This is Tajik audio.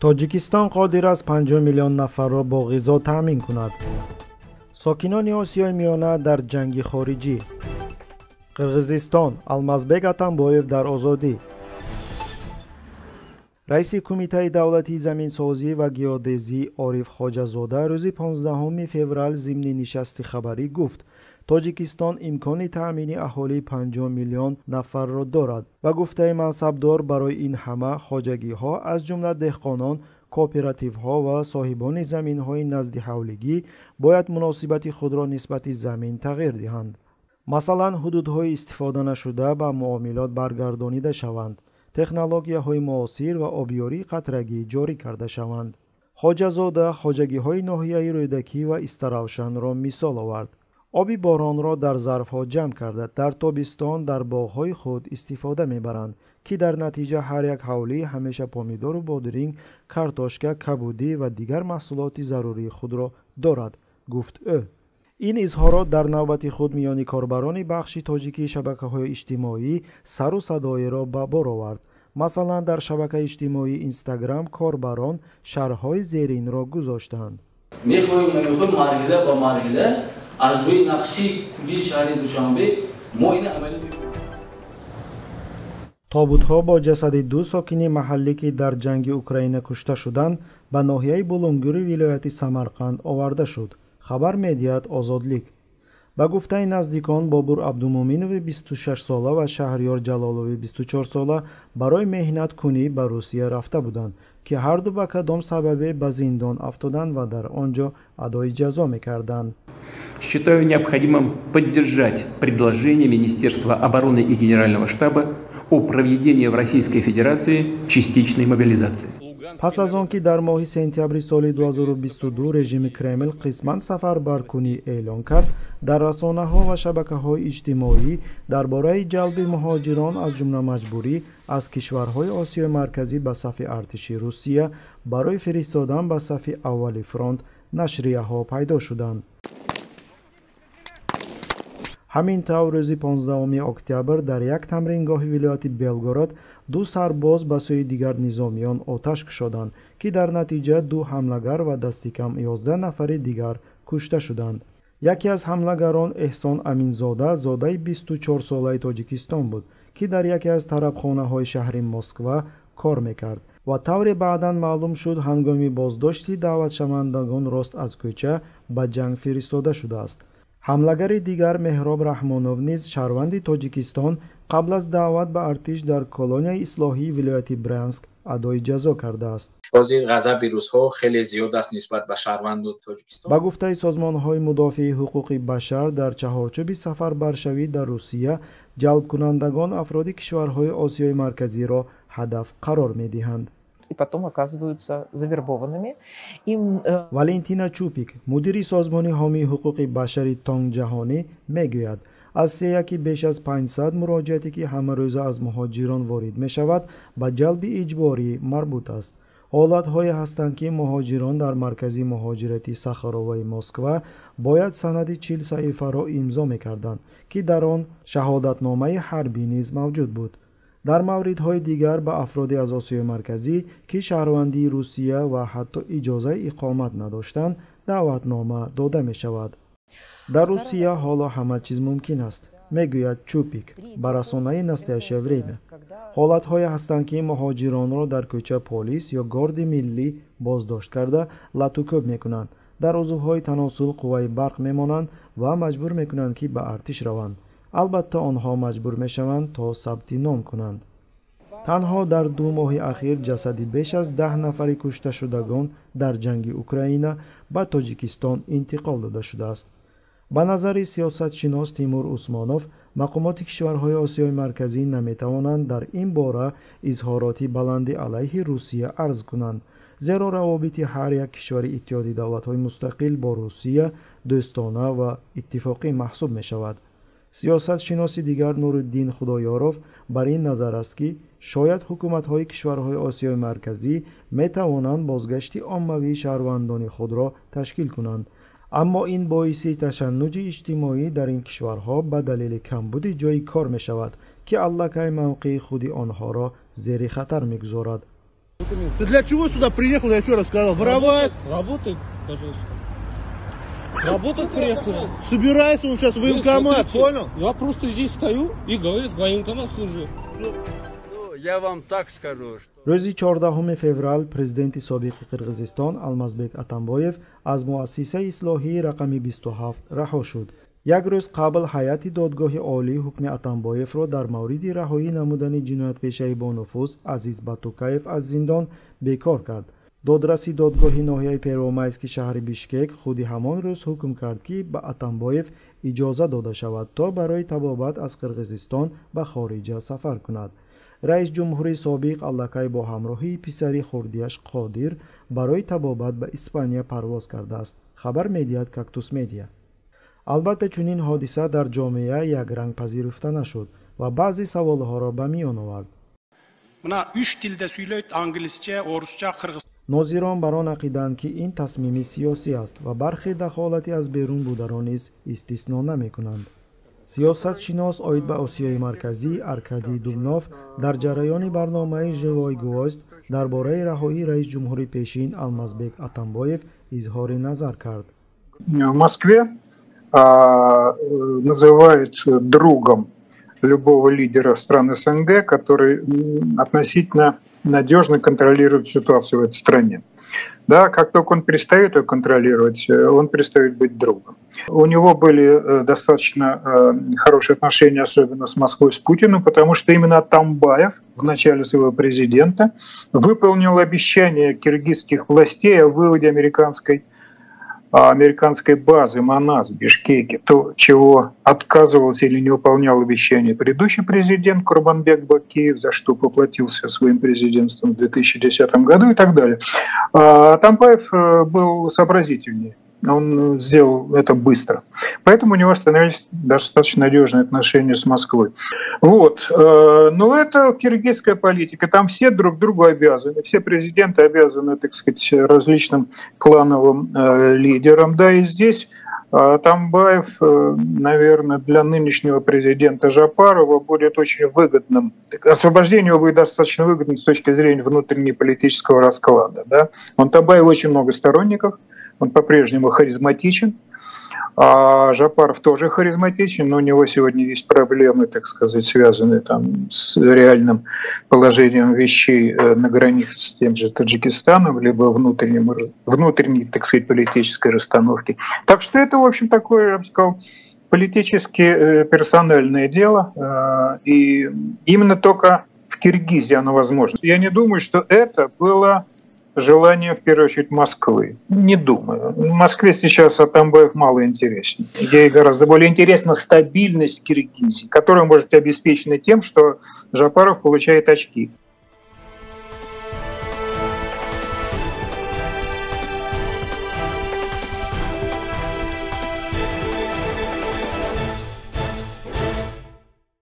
Тоҷикистон қодир аст 50 миллион нафарро бо ғизо таъмин кунад. Сокинони Осиёи Миёна дар ҷанги хориҷӣ. Қирғизистон, Алмазбек Атамбоев дар озодӣ. Раиси Кумитаи давлатии заминсозӣ ва геодезӣ Ориф Хоҷазода рӯзи 15 феврал зимни нишасти хабарӣ гуфт: Тоҷикистон имкони таъмини аҳолии 50 миллион нафарро дорад. Ба гуфтаи мансабдор, барои ин ҳама хоҷагиҳо, аз ҷумла деҳқонон, кооперативҳо ва соҳибони заминҳои наздиҳавлигӣ бояд муносибати худро нисбати замин тағйир диҳанд. Масалан, ҳудудҳои истифода нашуда ба муомилот баргардонида шаванд, технологияҳои муосир ва обёрии қатрагӣ ҷорӣ карда шаванд. Хоҷазода хоҷагиҳои ноҳияи Рӯдакӣ ва Истаравшанро мисол овард. Оби боронро дар зарфҳо ҷамъ карда, дар тобистон дар боғҳои худ истифода мебаранд, ки дар натиҷа ҳар як ҳавлӣ ҳамеша помидору бодиринг, картошка, кабудӣ ва дигар маҳсулоти зарурии худро дорад, гуфт ӯ. Ин изҳорот дар навбати худ миёни корбарони бахши тоҷикии шабакаҳои иҷтимоӣ сару садоеро ба бор овард. Масалан, дар шабакаи иҷтимоии Инстаграм корбарон шарҳҳои зеринро гузоштанд. Мехоҳем, намехоҳем, марҳила ба марҳила аз рӯи нақши куллии шаҳри Душанбе мо ин амалӣ мекунем. Тобутҳо бо ҷасади ду сокини маҳаллӣ, ки дар ҷанги Украина кушта шуданд, ба ноҳияи Булунгури вилояти Самарқанд оварда шуд, хабар медиҳад Озодлик. Ба гуфтаи наздикон, Бобур Абдумуминови 26-сола ва Шаҳриёр Ҷалолови 24-сола барои меҳнаткунӣ ба Русия рафта буданд, ки ҳарду ба кадом сабабе ба зиндон афтоданд ва дар он ҷо адои ҷазо мекарданд. Считаю необходимым поддержать предложение Министерства обороны и Генерального штаба о проведении в Российской Федерации частичной мобилизации. Пас аз он ки дар моҳи сентябри соли 2022 режими Кремл қисман сафарбаркунӣ эълон кард, дар расонаҳо ва шабакаҳои иҷтимоӣ дар бораи ҷалби муҳоҷирон, аз ҷумла маҷбурӣ, аз кишварҳои Осиёи Марказӣ ба сафи артиши Русия барои фиристодан ба сафи аввали фронт нашрияҳо пайдо шуданд. Ҳамин тавр, рӯзи 15 октябр дар як тамрингоҳи вилояти Белгород ду сарбоз ба сӯи дигар низомиён оташ кушоданд, ки дар натиҷа ду ҳамлагар ва дастикам 11 нафари дигар кушта шуданд. Яке аз ҳамлагарон Эҳсон Аминзода, зодаи 24-солаи Тоҷикистон буд, ки дар яке аз тарабхонаҳои шаҳри Москва кор мекард ва тавре баъдан маълум шуд, ҳангоми боздошти даъватшавандагон рост аз кӯча ба ҷанг фиристода шудааст. Ҳамлагари дигар Меҳроб Раҳмонов низ, шаҳрванди Тоҷикистон, қабл аз даъват ба артиш дар колонияи ислоҳии вилояти Брянск адои ҷазо кардааст. Ҳозир ғазаби русҳо хеле зиёд аст нисбат ба шаҳрванду Тоҷикистон. Ба гуфтаи созмонҳои мудофиаи ҳуқуқи башар, дар чаҳорчӯби сафарбаршавӣ дар Русия ҷалбкунандагон афроди кишварҳои Осиёи Марказиро ҳадаф қарор медиҳанд. И потом оказываются завербованными. Им. Валентина Чупик, мудири созмони ҳомии ҳуқуқи башари Тонгҷаҳонӣ, мегӯяд, аз сеяки беш аз 500 муроҷиате, ки ҳамарӯза аз муҳоҷирон ворид мешавад, ба ҷалби иҷборӣ марбут аст. Ҳолатҳое ҳастанд, ки муҳоҷирон дар маркази муҳоҷирати Сахароваи Москва бояд санади 40 саҳифаро имзо мекарданд, ки дар он шаҳодатномаи ҳарбӣ низ мавҷуд буд. Дар мавридҳои дигар ба афроде аз Осиёи Марказӣ, ки шаҳрвандии Русия ва ҳатто иҷозаи иқомат надоштанд, даъватнома дода мешавад. Дар Русия ҳоло ҳама чиз мумкин аст, мегӯяд Чупик ба расонаи Настоящее время. Ҳолатҳое ҳастанд, ки муҳоҷиронро дар кӯча полис ё горди миллӣ боздошт карда, латукӯб мекунанд, дар узвҳои таносул қувваи барқ мемонанд ва маҷбур мекунанд, ки ба артиш раванд. Албатта, онҳо маҷбур мешаванд то сабти ном кунанд. Танҳо дар 2 моҳи ахир ҷасади беш аз 10 нафари кушташудагон дар ҷанги Украина ба Тоҷикистон интиқол дода шудааст. Ба назари сиёсатшинос Тимур Усмонов, мақомоти кишварҳои Осиёи Марказӣ наметавонанд дар ин бора изҳороти баланди алайҳи Русия арз кунанд, зеро равобити ҳар як кишвари Иттиҳоди давлатҳои мустақил бо Русия дӯстона ва иттифоқӣ маҳсуб мешавад. Сиёсатшиноси дигар Нуриддин Худоёров бар ин назар аст, ки шояд ҳукуматҳои кишварҳои Осиёи Марказӣ метавонанд бозгашти оммавии шаҳрвандони худро ташкил кунанд, аммо ин боиси ташаннуҷи иҷтимоӣ дар ин кишварҳо ба далели камбуди ҷойи кор мешавад, ки аллакай мавқеи худи онҳоро зери хатар мегузорад. Ты для чего сюда приехал, я еще раз сказал? Воровать? Работай, пожалуйста. Работать приехал. Собирайся, он сейчас в военкомат, понял? Я просто здесь стою и говорит, военкомат служу. Ну, я вам так скажу, что Рӯзи 14 феврал президенти собиқи Қирғизистон Алмазбек Атамбоев аз муассисаи ислоҳии рақами 27 раҳо шуд. Як рӯз қабл ҳайати Додгоҳи Олӣ ҳукми Атамбоевро дар мавриди раҳоӣ намудани ҷиноятпешаи бонуфуз Азиз Батукаев аз зиндон бекор кард. Додраси додгоҳи ноҳияи Первомайски шаҳри Бишкек худи ҳамон рӯз ҳукм кард, ки ба Атамбоев иҷоза дода шавад, то барои табобат аз Қирғизистон ба хориҷа сафар кунад. Раис ҷумҳури собиқ аллакай бо ҳамроҳии писари хурдиаш Қодир барои табобат ба Испания парвоз кардааст, хабар медиҳад Кактус Медиа. Албатта, чунин ҳодиса дар ҷомеа якранг пазируфта нашуд ва баъзе саволҳоро ба миён овард. Мына үч тилде сүйлөйт: англисче, орусча, кыргыз. Нозирон бар он ақиданд, ки ин тасмими сиёсӣ аст ва бархе дахолати аз берун бударо низ истисно намекунанд. Сиёсатшинос оид ба Осиёи Марказӣ Аркадий Дубнов дар ҷараёни барномаи «Живой гвоздь» дар бораи раҳоии раис ҷумҳури пешин Алмазбек Атамбоев изҳори назар кард. В Москве называют другом любого лидера стран СНГ, который относительно надежно контролирует ситуацию в этой стране. Да, как только он перестает ее контролировать, он перестает быть другом. У него были достаточно хорошие отношения, особенно с Москвой, с Путиным, потому что именно Атамбаев в начале своего президента выполнил обещание киргизских властей о выводе американской базы Манас в Бишкеке, то, чего отказывался или не выполнял обещание предыдущий президент Курманбек Бакиев, за что поплатился своим президентством в 2010 году и так далее. А Атамбаев был сообразительнее. Он сделал это быстро. Поэтому у него становились достаточно надежные отношения с Москвой. Вот. Но это киргизская политика. Там все друг другу обязаны. Все президенты обязаны, так сказать, различным клановым лидерам. Да, и здесь Атамбаев, наверное, для нынешнего президента Жапарова будет очень выгодным. Освобождение его будет достаточно выгодным с точки зрения внутреннеполитического расклада. Да? У Атамбаева очень много сторонников. Он по-прежнему харизматичен. А Жапаров тоже харизматичен, но у него сегодня есть проблемы, так сказать, связанные там с реальным положением вещей на границе с тем же Таджикистаном, либо внутренней, так сказать, политической расстановки. Так что это, в общем, такое, я бы сказал, политически персональное дело, и именно только в Киргизии оно возможно. Я не думаю, что это было желание, в первую очередь, Москвы. Не думаю. В Москве сейчас Атамбаев мало интересен. Ей гораздо более интересна стабильность Киргизии, которая может быть обеспечена тем, что Жапаров получает очки.